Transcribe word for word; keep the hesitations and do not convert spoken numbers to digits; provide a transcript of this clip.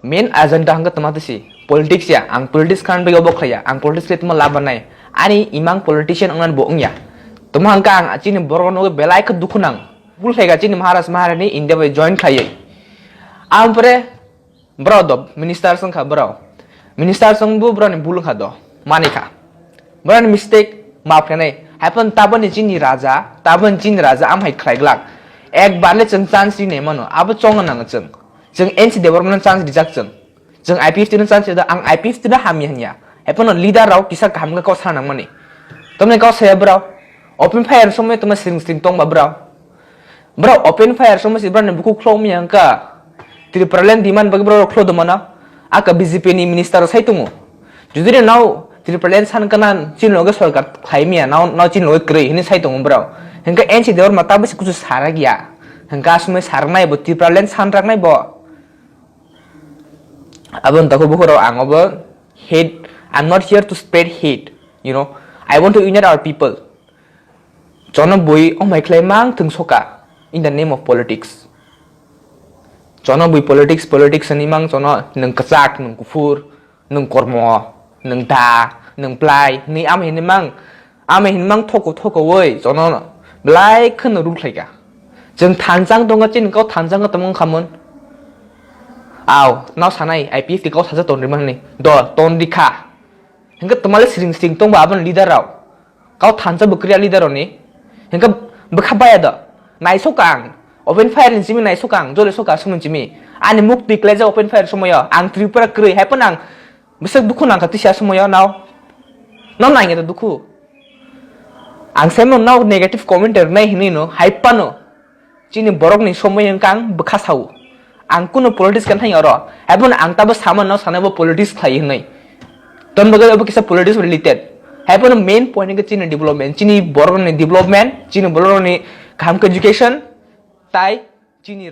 Main agenda hwnkhe tongma tisi politics ya, ang politics khan bagwi obo khlaiya, ang politics khe tongma lab nai, ani imang politician wngmani bo wngya. Tongma hwnkhe ang chini borok nugwi belai khe dukhu nang, bul khlaikha chini Maharaj Maharani India bai join khlaiwi. Ampore bro do minister wngkha bro, minister wngbu broni bul wngkha do, manikha. Borokni mistake maaf khenai. Haiphan taboni chini raja, taboni chini raja amhai khlai glak. Ekbar le chwng chance rinai mano. Abo chongna nango chwng. Chwng N C Debbarma no chance rijak chwng. Chwng I P F T no chance rijak, ang I P F T no hamya hanya. Haiphano leader rok kisa kaham khe kok sana nangmani. Tamni kok saya bro. Open fire somoi tongma sring sring tongba bro. Bro, open fire somoi si bro ni buku khlo mi hangka. Tripura land demand bagi bro khlo do mana. Aka B J P ni minister sai tungo. Judiri nau Tripura land san kanan chin loge sorkar khlai miya, nau, nau chin loge krei hini sai tungo bro. Hingka N C Debbarma ta bisi kuchu sarak ya. Hingka asumai sarak nai bo Tripura land san rak nai bo. Abon tako bukhoro ang obo hate. I'm not here to spread hate. You know, I want to unite our people. Chono bui omai khlai mang thung soka in the name of politics. Chono bui politics, politics ni mang chono nung kachak, nung kuphur, nung kormo, nung da, nung plai, ni ama hini mang, ama hini mang thoko thoko woi chono blai kheno rul khlaika. Chwng thanchang tongo chini kau thanchang tongmung khamon. Au, nau sanai I P F T kau saja ton rimani. Do, ton rikha. Hingke tomale sring sring tongba abon leader rao. Kau thansa bo kriya leader rao ni. Hingke bwkha baya do. Naisok ang. Open fire ni simi naisok ang. Jole sok ang sumon simi. Ani muk twi klai ja open fire somoyo. Ang Tripura krwi. Hai pon ang. Bwswk dukhu nangkha tisa somoyo nao. Nao nangya do dukhu. Ang semon nao negative comment rwnai hinwi no. Hai pano. Chini borok ni somoi wngkha ang bwkha sao. Ang kuno politics kan thangya oro. Haibon ang tabo sama no sanai bo politics khlai hinwi. Ton bagwi abo kisa politics related. Haibon main point wngkha chini development. Chini borok ni development, chini borok ni kaham khe education, tai chini